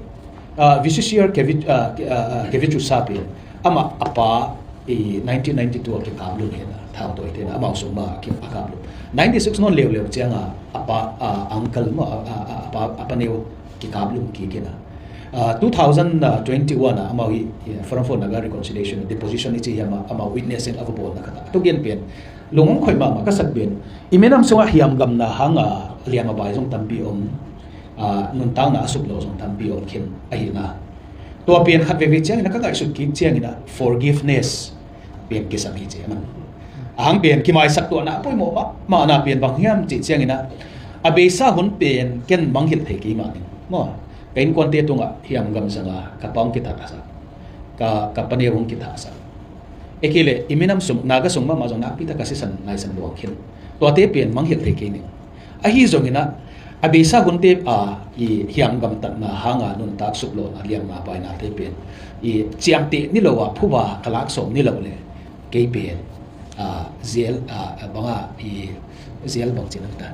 ah, Vishishiya Kevi-, ah, ah, ah, Kevichu sa pen, amah a pa, i nineteen ninety-two a kikaplum hi in a, thau tawi te in a, amau sung mah a ki-, a kaplum. Ninety-six nawn leuleu ciang a, a pa, a uncle maw, a, a, a, a pa, a pa neu kikaplum kik hi in a. Ah, two thousand twenty-one a, amau hi, i Forum for Naga Reconciliation deposition i ci hiam a, amau witness in a va bawlna khat a. Tua gen pen, lungkhoi mahmah ka sak pen. I minam sungah hiamgamna hang a, liam a bai zong tampi om. Ah, nuntakna a suk lo zong tampi om khin ahi in a. Tua pen khat veve ciangin a ka ngaihsut kik ciangin a forgiveness pen kisam hi ci a man. A hang pen kimaisak tuahna a poimawh mah, mahna pen bang hiam cih ciangin a, a beisa hun pen ken mangngilh thei kei mah ning. Maw, Ka innkuante tungah hiam gam zanga ka pa hong kithahsak, ka, ka paneu hong kithahsak. Ekile i minam sung, Naga sung mahmah zong nakpi tak a sisan naisan luang khin. Tuate pen mangngilh thei kei ning. Ahi zongin ah, a beisa hunte a i hiam gamtatna hanga nuntak suklawhna liamna painate pen i ciamteh ni lo a phuba ka lak sawm ni lo le kei pen a, zel, a, a banga i zel bang cin ang ta.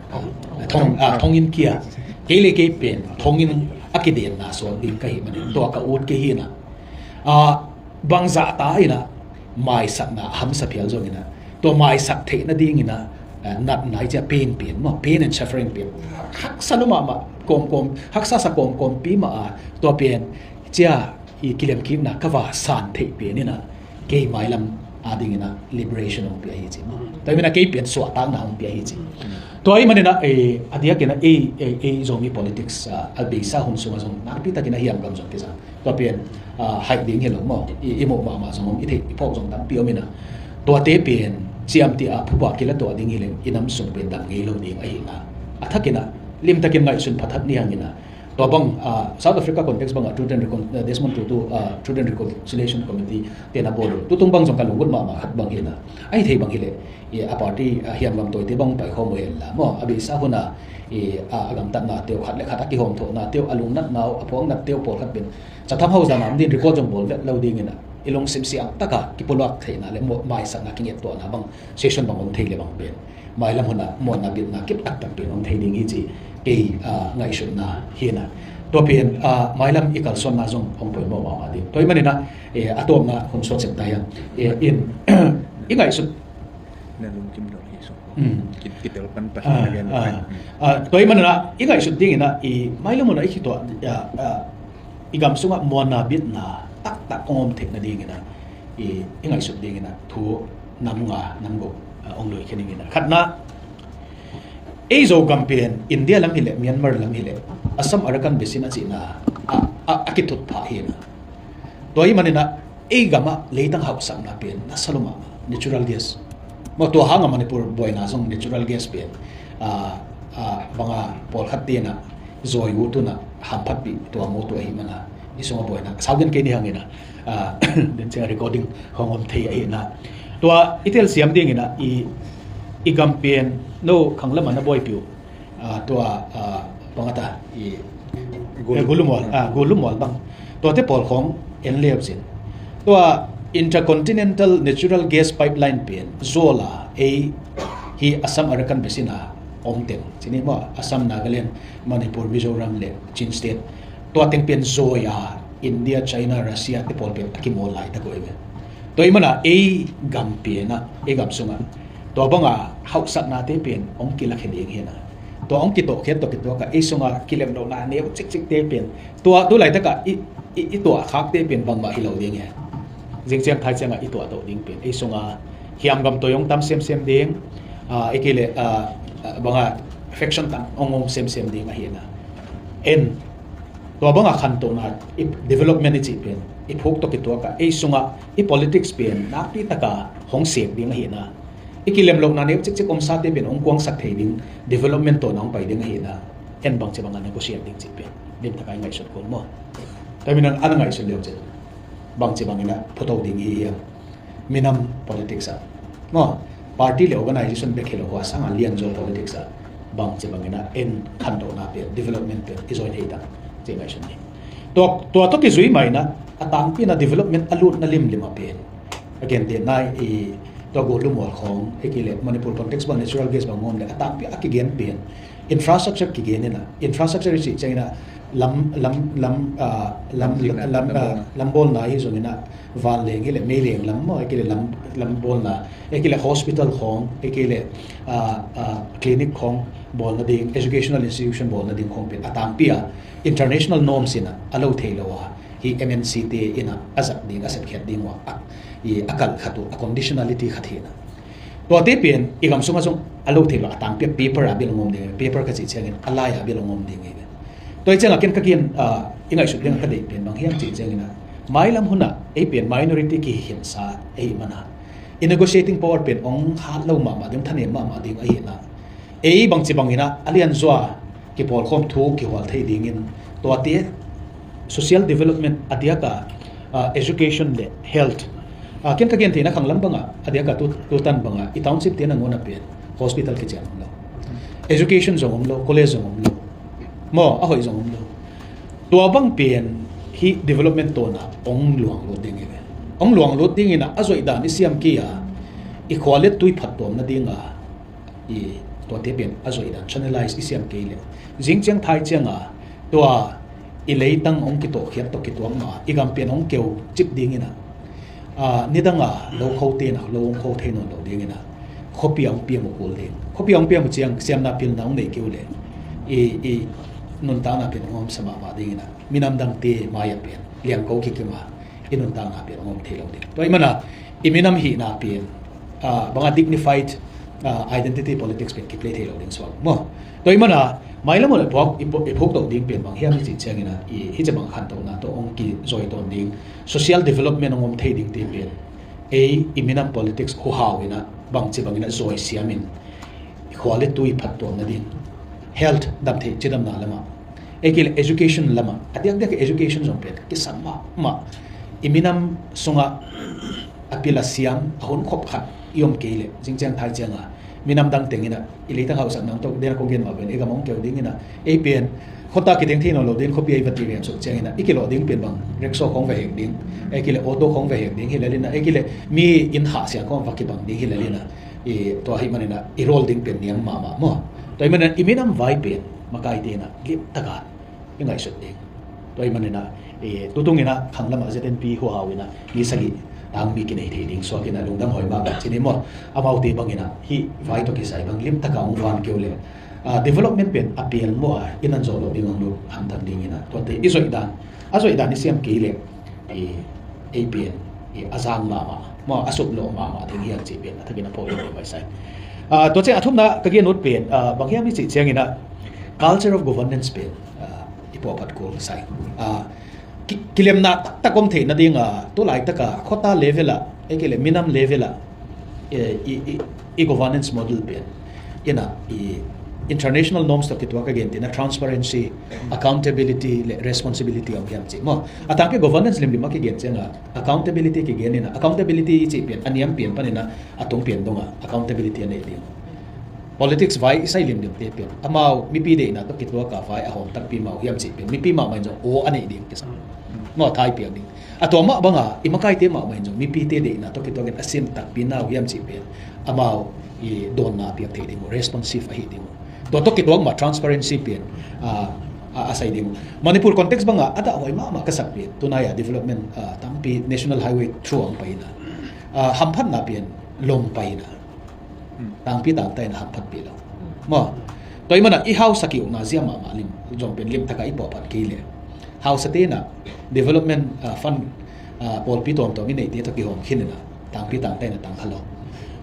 Thong, a, thongin kia. Kei le kei pen thongin a kidenna suak ding ka hih manin tua ka ut kei hi na. A, bangzah ta in ah maisakna a hamsa phial zongin ah tua maisak theih nadingin ah, a, natna i cia pain pen maw, pain and suffering pen haksa lua mahmah, kawmkawm, haksa sa kawmkawmpi mah a, tua pen cia i kilemkikna ka va san theih pen in ah kei mailam adingin ah liberation hong pia hi ci maw. Tua hi manin ah kei pen suahtakna hong pia hi ci. Tua hi manin ah, eh, a diakin ah ei, ei, ei Zomi politics, ah, a beisa hun sungah zong nakpi takin a hiam gam zong kisa. Tua pen, ah, haih ding hi lo maw. I, i muh mahmah zong om, i theih i phawk zong tampi om in ah. Tuate pen ciamteh a phuba kila tuah ding hi leng i nam sung pen dam ngei lo ding ahihna a thakin ah limtakin ngaihsun pha thak ni hangin ah. Tua bang, ah, South Africa context bangah Truth and Recon-, ah, Desmond Tutu, ah, Truth and Reconciliation Committee te na bawl uh. Tutung bang zong ka lunggut mahmah khat bang hi na. Ahi thei bang hi leh, i, a party, a hiam gam tawite bang paikhawm uh hen la maw. A beisa hun a, i, a, a gamtatna teu, khat le khat a kihawmthawhna teu, a lungnatna uh, a phuaknat teu pawlkhat pen. Chatham House dan a om ding record zong bawl vet lo dingin ah i lungsim siang taka kipulak theihna le maw, maisakna kingettuahna bang session bang om thei le bang pen mailam hun ah muanna bitna kip taktak pen om thei ding hi ci kei, ah, ngaihsutna hi na. Tua pen, ah, mailam i kalsuanna zong hong poimawh mahmah ding. Tua hi manin ah, eh, a tawpna hun suak sek ta hiam. Eh, in, i ngaihsut. Na lungkim dawh hi sung. Mm. Ki-, kitel pan pa. Ah, ah. Ah, tua hi manin ah i ngaihsut dingin ah i mailam hun ah i kituah, ah, ah, i gam sungah muanna bitna taktak hong om theih nadingin ah i, i ngaihsut dingin ah thu nam nga nam guk, ah, hong lui khin ing in ah. Khatna, ei Zogam pen India lam hileh, Myanmar lam hileh, Assam Arakan Basin a cihna a, a, a kithut phah hi na. Tua hi manin ah ei gamah leitang hauhsakna pen na sa lua mahmah, natural gas. Maw, tua hangah Manipur buaina zong natural gas pen, ah, ah, banga pawlkhat tenah zawi ut un ah hamphatpih tua mu tua ahih mana i sungah buaina sau gen kei ni hangin ah, ah, den ciang recording hong om thei ahih na. Tua i telsiam dingin ah i, i gam pen no khanglam ah na buaipih uh, ah, tua, ah, bang a ta i, Gulu. Eh, Gulu Mual, ah, Gulu Mual bang. Tuate pawl khawng en leu cin. Tua Intercontinental Natural Gas Pipeline pen zual a ei hi Assam Arakan Basin a om teng. Cini maw, Assam, Nagaland, Manipur, Mizoram le Chin State. Tua teng pen zawi a India, China, Russia te pawl pen a kimawl laitak uh ei ve. Tua hi mana ei gam pen ah, ei gam sungah tua banga hauhsaknate pen hong kilakhe ding hi na. Tua hong kitawhkhiat tawh kituak ah ei sunga kilemlohna neu cikcikte pen tua tu laitakah i, i, i tuahkhakte pen bangmah hi lo ding hi. Zingciang thai ciangah i tuahtoh ding pen ei sunga hiamgam toi hong tam semsem ding, ah, i kei leh, ah, ah, banga faction tam hong om semsem ding ahi na. En tua banga khantohna i development i cih pen i phuk tawh kituak ah ei sungah i politics pen nakpi taka hong sek ding ahi na. I kilemlohna neu cikcik omsate pen hong kuangsak thei ding development tawh na hong pai ding ahi na. En bangci bangah negotiate ding cih pen limtaka i ngaihsut kul maw. Tua hi manin ah a na ngaihsut leu cin bangci bangin ah phuto ding hi hiam? Minam politics ah maw, party le organization bek hi lo, hua sanga lianzaw politics ah bangci bangin ah en khantohna pen, development pen i zoi thei ta ci ngaihsun ni. Tua, tua tawh kizui mah in ah a tangpi in ah development a lutna limlim ah pen a gentehna i tua Gulu Mual khawng, ei kei leh Manipur context bang natural gas bang ngawm le a tangpi a kigen pen infrastructure kigen in ah, infrastructure i cih ciangin ah lam, lam, lam, ah, lam, lam, ah, lam bawlna hi zongin ah vanleng hi leh meileng lam maw, ei kei leh lam, lam bawlna, ei kei leh hospital khawng, ei kei leh, ah, ah, clinic khawng bawlna ding, educational institution bawlna ding khawng pen a tangpi a international norms in ah a lo thei lo a hi M N C te in ah a zat ding, a sepkhiat ding uh a, i a kalh khat uh a conditionality khat hi na. Tuate pen i gam sungah zong a lo thei lo a tangpi a paper a bel ngawm ding, paper ka cih ciangin a lai a bel ngawm ding hi. Tua hi ciangah ken ka gen, ah, i ngaihsut ding ka deih pen bang hiam cih ciangin ah mailam hun ah ei pen minority kihinsa ei mana i negotiating power pen hong hat lo mahmah ding, thanem mahmah ding ahi na. Ei bangci bangin ah a lianzaw kipawlkhawm thu kihual thei dingin tuate Social development a diaka, ah, education le health. Ah, ken ka gen theihna khanglam banga a diaka tu, tutan banga i township te nangawn a pen hospital kician om lo. Education zong om lo, college zong om lo. Maw, a hoih zong om lo. Tua bang pen hih development tawna ong luang lut ding hi ve. Ong luang lut dingin a zoih dan i siam kei a, i khua le tui phattuam nadinga i tuate pen a zoih dan channelize i siam kei le, zing ciang thai cianga tua i leitang ong kitawhkhiat tawh kituak ma i gam pen ong keu cip dingin a, ah, nidanga lo kho tena lo ong kho thei nawn lo dingin a, khuapi a ong piang uh kul ding. Khuapi a ong piang uh ciang siamna pilna ong nei kei uh le i, i nuntakna pen ong om sa mahmah dingin a, minam dangte mai-ah pen liangko kikima i nuntakna pen ong om thei lo ding. Tua i mana i minam hihna pen, ah, banga dignified, ah, identity politics pen kiplay thei lo ding suak maw. Tua i mana mailam un i phuk, i phuk, i phuk toh ding pen bang hiam i cih ciangin a, i hih ci bang khantohna tawh ong kizoi tawn ding, social development ong om thei dingte pen ei i minam politics huhau in a, bangci bangin a zoi siamin i khua le tui phattuam nading, health dam thei, cidamna lamah, ei kei le education lamah, a diakdiak education zong pen kisam mahmah. I minam sungah a pil a siam a hun khop khat i om kei le, zing ciang thai cianga minam dang tengin a i leitang hauhsakna tawh dena kong gen mah pen i gam ong keu dingin a, ei pen khuata kiteng thei nawn lo ding, khuapi a i va ti veng suk ciangin a i kilawh ding pen bang rickshaw khong va hek ding, ei kei le auto khong va hek ding hi lel in a, ei kei le mi inn hah siang khong va kibang ding hi lel in a, i tua hi manin a i role ding pen niam mahmah maw. Tua hi manin a i minam vai pen makaite in a limtaka i ngaihsut ding. Tua hi manin a, i tutung in a khanglam ah Z N P huhau in a mi sagih tangmi kinei thei ding suak in a lungdam huai mahmah ci ni maw. Amaute bangin a hih vai tawh kisai bang limtaka ong van keu le, ah, development pen a pial maw a i nan zawh loh ding ong lut hamtang dingin a tuate i zoih dan, a zoih dan i siam kei le, i, ei pen i a zang mahmah maw, a suplawh mahmah ding hiam cih pen a thakin a phawk ding pai sai. Ah, tua ciang a thumna ka gen ut pen, ah, bang hiam i cih ciangin a culture of governance pen, ah, i pawlphat kul sai. Ah, ki, kilemna taktak om theih nadinga tu laitaka khuata level ah, ei kei le minam level ah, eh, i, i, i governance model pen in a, i international norms tawh kituak a gen tina transparency, accountability le responsibility om hiam cih maw. A tangpi governance limlim a kigen cianga accountability kigen in a, accountability i cih pen a niam pian panin a, a tung pian donga accountability a nei ding. Politics vai i sai limlimte pen amau mipi deihna tawh kituaka vai a hawm takpi mau hiam cih pen mipi mahmah in zong aw a neih ding kisam maw, thai piak ding. A tua mah banga i makaite mahmah in zong mipite deihna tawh kituakin a sim takpi nau hiam cih pen amau i dawnna piak thei ding uh, responsive ahi ding uh. Tua tawh kituak mah transparency pen, ah, a, a sai ding uh. Manipur context banga a dahhuai mahmah ka sak pen tunai a development, ah, tampi national highway through ang paina, ah, hamphatna pen lom paina, tangpi tangta in a hamphatpih lo maw. Tua i mana i hausa ki-ukna zia mahmah lim zong pen limtaka i pawlphat kei le, hausa te in a development, ah, fund, ah, pawlpi tuamtuam i neihte tawh kihawm khin in a tangpi tangta in a tang kha lo.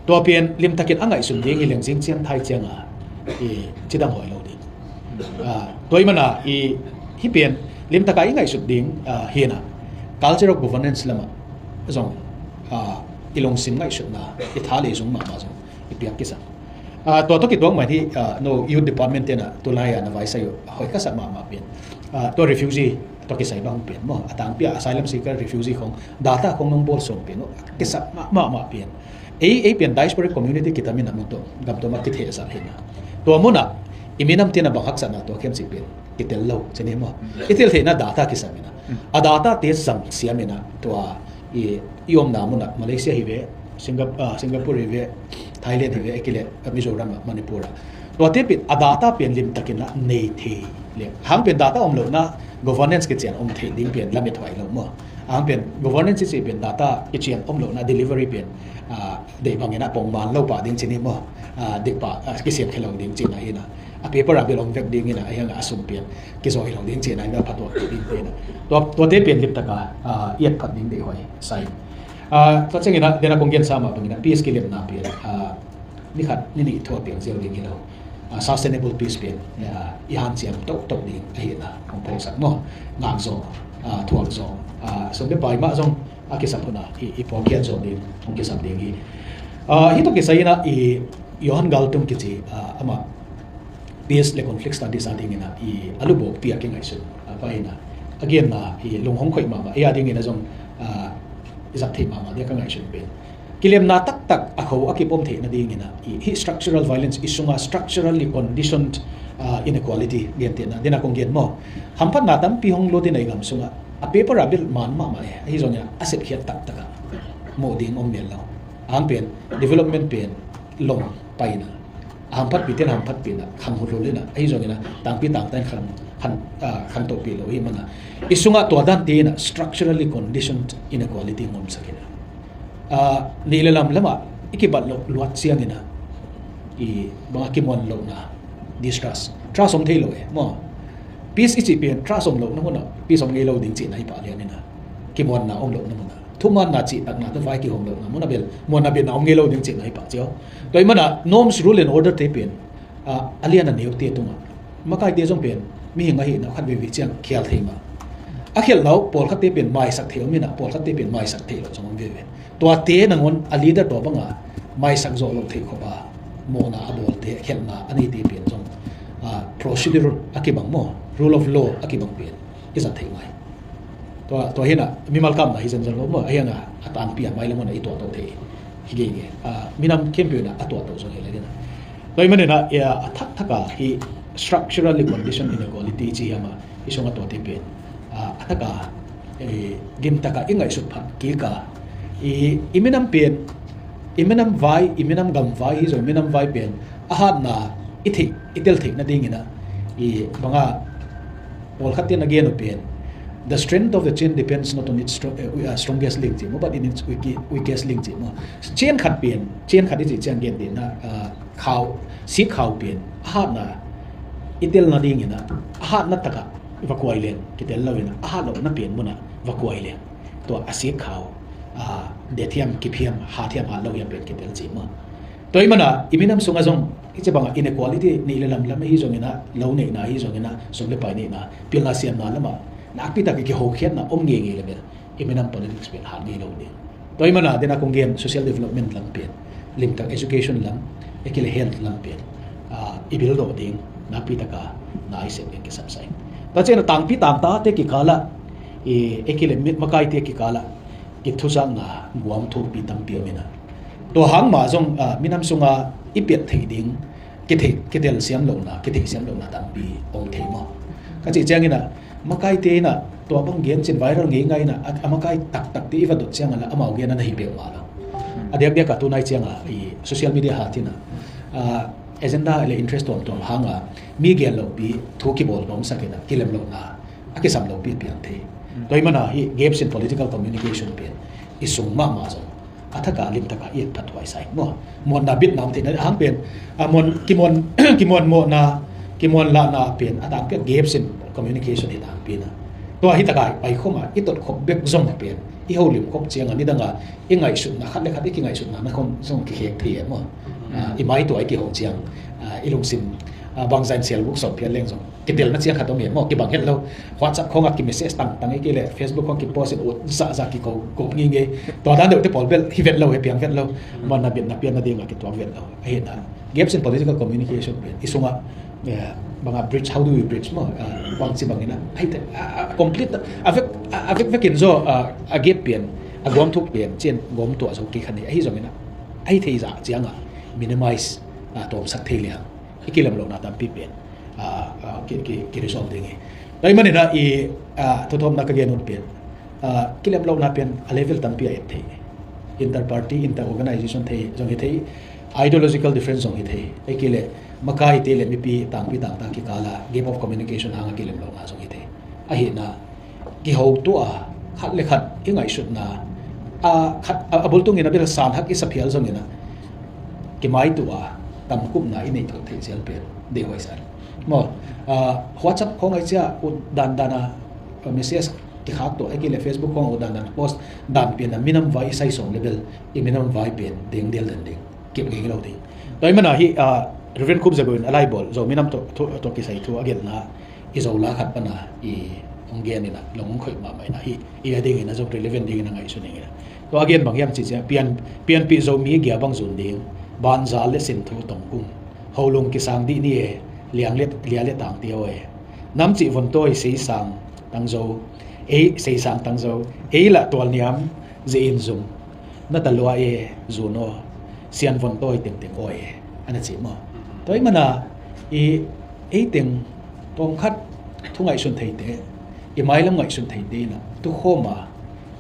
Tua pen limtakin a ngaihsun ding hi leng zing ciang thai cianga i cidam huai lo ding. Ah, tua i mana i hih pen limtaka i ngaihsut ding, ah, hi in a culture of governance lamah zong, ah, i lungsim ngaihsutna i tha le zung mahmah zong i piak kisam. Ah, tua tawh kituak mah hi, ah, no youth department te in a tulai a na vaisai uh a hoih ka sak mahmah pen, ah, tua refugee tawh kisai bang pen maw, a tangpi a asylum seeker refugee khong data khong nong bawl sawm pen uh a kisam mahmah pen. Ei, ei pen diasporic community kitamin a mun tawh gam tawh mah kithehzat hi na. Tua munah i minam te in a bang haksatna tuak hiam cih pen kitel lo ci ni maw. I tel theihna data kisam in a, a data te zang siam in a tua i, i omna munah Malaysia hi ve, Singap-, ah, Singapore hi ve, Thailand hi ve, ei kei le Mizoram ah, Manipur ah. Tuate pen a data pen limtakin a nei thei le, hang pen data om lohna governance kician om thei ding pen lamet huai lo maw. Hang pen governance i cih pen data kician om lohna delivery pen, ah, deih bangin a pongman lo pah ding ci ni maw. Ah, dik pah, ah, kisiam khe lo ding cihna hi na. A paper a bel om vek dingin a, a hiang a sum pian kizawi lo ding cihna in a phatuak ding cihna. Tua, tuate pian limtaka, ah, i et phat ding deih huai sai. Ah, tua ciangin a, dena kong gensa mah bangin a peace kilemna pian, ah, ni khat ni nih thu a piang ziau ding hi lo. Ah, sustainable peace pian, ah, i hanciam toktok ding ahihna kong phawksak maw. Ngak zaw, ah, thuak zaw, ah, sum le pai mah zong a kisap hunah i, i pawlkhiat zawh ding, hong kisap ding hi. Ah, hih tawh kisai inah i Johan Galtung kici, ah, amah peace le conflict studies a dingin ah i a lubawkpi a kingaihsun a pai inah a genna hi lunghong khoih mahmah, ei a dingin a zong, ah, i zat theih mahmah dia ka ngaihsun pen. Kilemna taktak a kho a kipom theih nadingin ah, i, hih structural violence, i sunga structurally conditioned, ah, inequality gentehna, dena kong gen maw. Hamphatna tampi hong lut in a i gam sungah, a paper a bel man mahmah e, ahi zongin ah a sepkhiat taktak ah muh ding om mel lo. Ang pen, development pen, long paina. A hamphatpihte in a hamphatpihna khang huhlul in ah, ahi zongin ah tangpi tangta in khang, khang, ah, khang tohpih lo hi mana. I sungah tua dante in ah structurally conditioned inequality ngomsak in ah. Ah, nih le lam lamah i kibat loh luat ciangin ah, i banga kimuan lohna, distrust. Trust om thei lo e, maw. Peace i cih pen trust om lohna munah, peace om ngei lo ding cihna hi pah lian in ah. Kimuanna om lohna munah. Thumanna cihtakna tawh vai kihong lohna munah bel muanna bitna om ngei lo ding cihna hi pah cio. Tua i mana norms, rule and order te pen, ah, a lian a neute tungah makaite zong pen mihing ahihna khat veivei ciang khial thei mah. A khialh lo, pawlkhatte pen maisak thei om in ah, pawlkhatte pen maisak thei lo zong om veve. Tuate nangawn a leader tua banga maisak zawh loh theih khop a mawhna a bawlte, a khialhna a neite pen zong, ah, procedure a kibang maw, rule of law a kibang pen i zat theih ngai. Tua, tua hi in ah mimal kamna hi zenzen lo maw, ahi hang a, a tangpi a mailam hun ah i tuahtoh thei hi gige. Ah, minam khempeuh in ah a tuahtoh zong hi lai ding ah. Tua ahih manin ah, i, a thakthak a hih structurally conditioned inequality ci hiam ah, i sungah tuate pen, ah, a thak a, eh, limtak a i ngaihsut phat kik a, i, i minam pen, i minam vai, i minam gam vai hi zong, minam vai pen a hatna i theih, i tel theih nadingin ah, i banga pawlkhatte in a gen uh pen, "The strength of the chain depends not on its stro-, eh, wi-, ah, strongest link," ci maw, "but in its weak-, weakest link," ci maw. Chain khat pen, chain khat i cih ciang gentehna, ah, khau, sikkhau pen a hatna i tel nadingin ah, a hatna takah va kuai leng kitel lo in ah, a hat lohna pen munah va kuai leng, tua a sikkhau, ah, det hiam, kip hiam, hat hiam, hat lo hiam pen kitel ci maw. Tua ahih mana i minam sungah zong hih ci banga inequality, nih le lam lam ahi zongin ah, lo neihna ahi zongin ah, sum le pai neihna, pilna siamna lamah nakpi tak i kihokhiatna om ngeingei le bel, i minam politics pen hat ngei lo ding. Tua ahih mana dena kong gen social development lam pen, limtak education lam, ahih kei leh health lam pen, ah, i build dawh ding nakpi tak a na i sep ding kisam sa ing. Tua ciang a tangpi tangtate kikal ah, i, ahih kei leh mi, makaite kikal ah kithuzakna guam thupi tampi om in ah, tua hang mah zong, ah, minam sunga i piat theih ding, kithei, kitel siam lohna, kithei siam lohna tampi om thei maw. Ka cih ciangin ah, makaite in ah tua bang gen cin viral ngei ngai in ah, a, a makai taktakte i va dot ciang a lah amau gen a na hi peuhmah lo. A diakdiak a tunai ciang a, i social media hat in ah, ah, agenda le interest tuamtuam hang a mi gen lohpi thu kibawl nuamsak in ah, kilem lohna a kisam lopi a piang thei. Tua ahih mana hih gaps in political communication pen i sung mahmah zong a thak a limtak a i et phathuai sa ing maw. Muanna bitna om theihna hang pen, a, muan, kimuan, kimuan mawhna, kimuan lahna pen a tangpi a gaps in communication hi tangpi in ah. Tua hi tak a i pai khop a, i tot khop bek zong pen, i holim khop ciang a nidang a i ngaihsutna khat le khat, i kingaihsutna na khong zong kikhek thei e maw. Ah, i mai tua i kihong ciang, ah, i lungsim, ah, bangzah in sial buk sawm phial leng zong kitelna ciang khat om e maw, kibang het lo. WhatsApp khong a kimessage tangtang, ahih kei leh Facebook khong kipost in ut zahzah, kiko kop ngeingei. Tua dan deuhte pawl bel hi vet lo, hi piang vet lo. Muanna bitna pianna ding a kituak vet lo. Ahih na, gaps in political communication pen i sungah, eh, banga bridge, how do we bridge maw? Ah, bangci bangin ah, ahih te, ah, ah, complete, a vek, ah, a vek vekin zaw, ah, a gap pen, a guam thuk pen, cian guam tuah zo kei kha ni. Ahi zongin ah, ahi thei zah ciang a minimize, ah, tawmsak thei liang, i kilem lohna tampi pen, ah, ah, ki, ki, ki resolve ding hi. Tua ahih manin ah i, ah, thuthawmna ka gen hun pen, ah, kilem lohna pen a level tampi a et thei. Inter party, inter organization thei zong hi thei, ideological difference zong hi thei. Ahih kei leh makaite le mipi tangpi tangta kikal a gap of communication hang a kilem lohna zong hi thei. Ahih na, kiho tuah a, khat le khat i ngaihsutna, a, khat, a, a bultungin a bel sanhak i sa phial zongin ah, kimaituah a, tamkupna i neih thok theih zial pen deihhuai sa maw. A, WhatsApp khong ai cia ut dandan a, a, message kikhak tuah, ahih kei leh Facebook khong ut dandan a post dan pen a minam vai i sai sawm le bel, i minam vai pen dengdel den ding, kip ngei lo ding. Tua ahih mana hih, a, Reverend Khup Za Go in a laibawl Zo minam tawh, tawh, tawh kisai thu a gelhna i Zo la khat pana i hong gen in ah, long hong khoih mahmah in ah, hih i a dingin a zong relevant dingin a ngaihsun ing in ah. Tua a gen bang hiam cih ciang, pian, pianpih Zomi gia bang zun ding, banza le sin thu tongkung, holung kisang dih ni e, liang le, lia le tang tia aw e. Nam cih vontawi sei sang, Tangzo, ei seisang tangzo, ei lah tualniam, ze in zung, na talua e, zun aw, sianvon tawi tengteng aw e, ana ci maw. Tua i mana i ei teng tawmkhat thu ngaihsun theite, i mailam ngaihsun theite ina tukhawma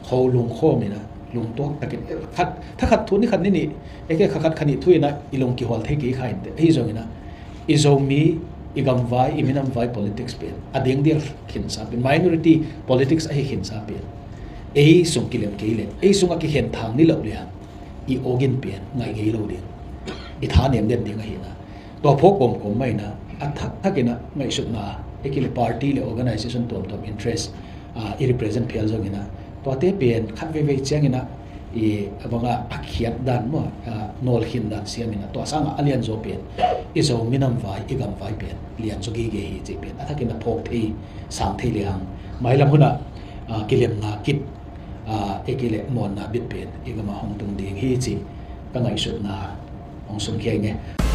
kho lungkhawm ina lungtuak takin khat thakhat thu ni khat ni nih, eke kha khat kha nih thu ina i lung kihual thei kei kha inte, ahi zong ina i Zomi, i gamvai, i minamvai politics pen a dengdial khinsa pen, minority politics ahi khinsa pen ei sung kilem kei le ei sung a kikhen thang ni lo liang i awgin pen ngai ngei lo ding, i tha nem den ding ahina. Tua phawk kawmkawm maina a thakthak ina ngaihsutna, ekile party le organization tuamtuam interest i represent phial zongina tuate pen khat veivei ciangina i a banga a khiat dan maw, nawlkhin dan siamina tua sanga a lianzaw pen i Zo minamvai, i gamvai pen lianzaw gige hi cih pen a thakin a phawk thei sang thei liang, mailam huna kilemna kit, ekile mawnna bit pen i gama hong tung ding hi cih ka ngaihsutna hong sungkhia ing e.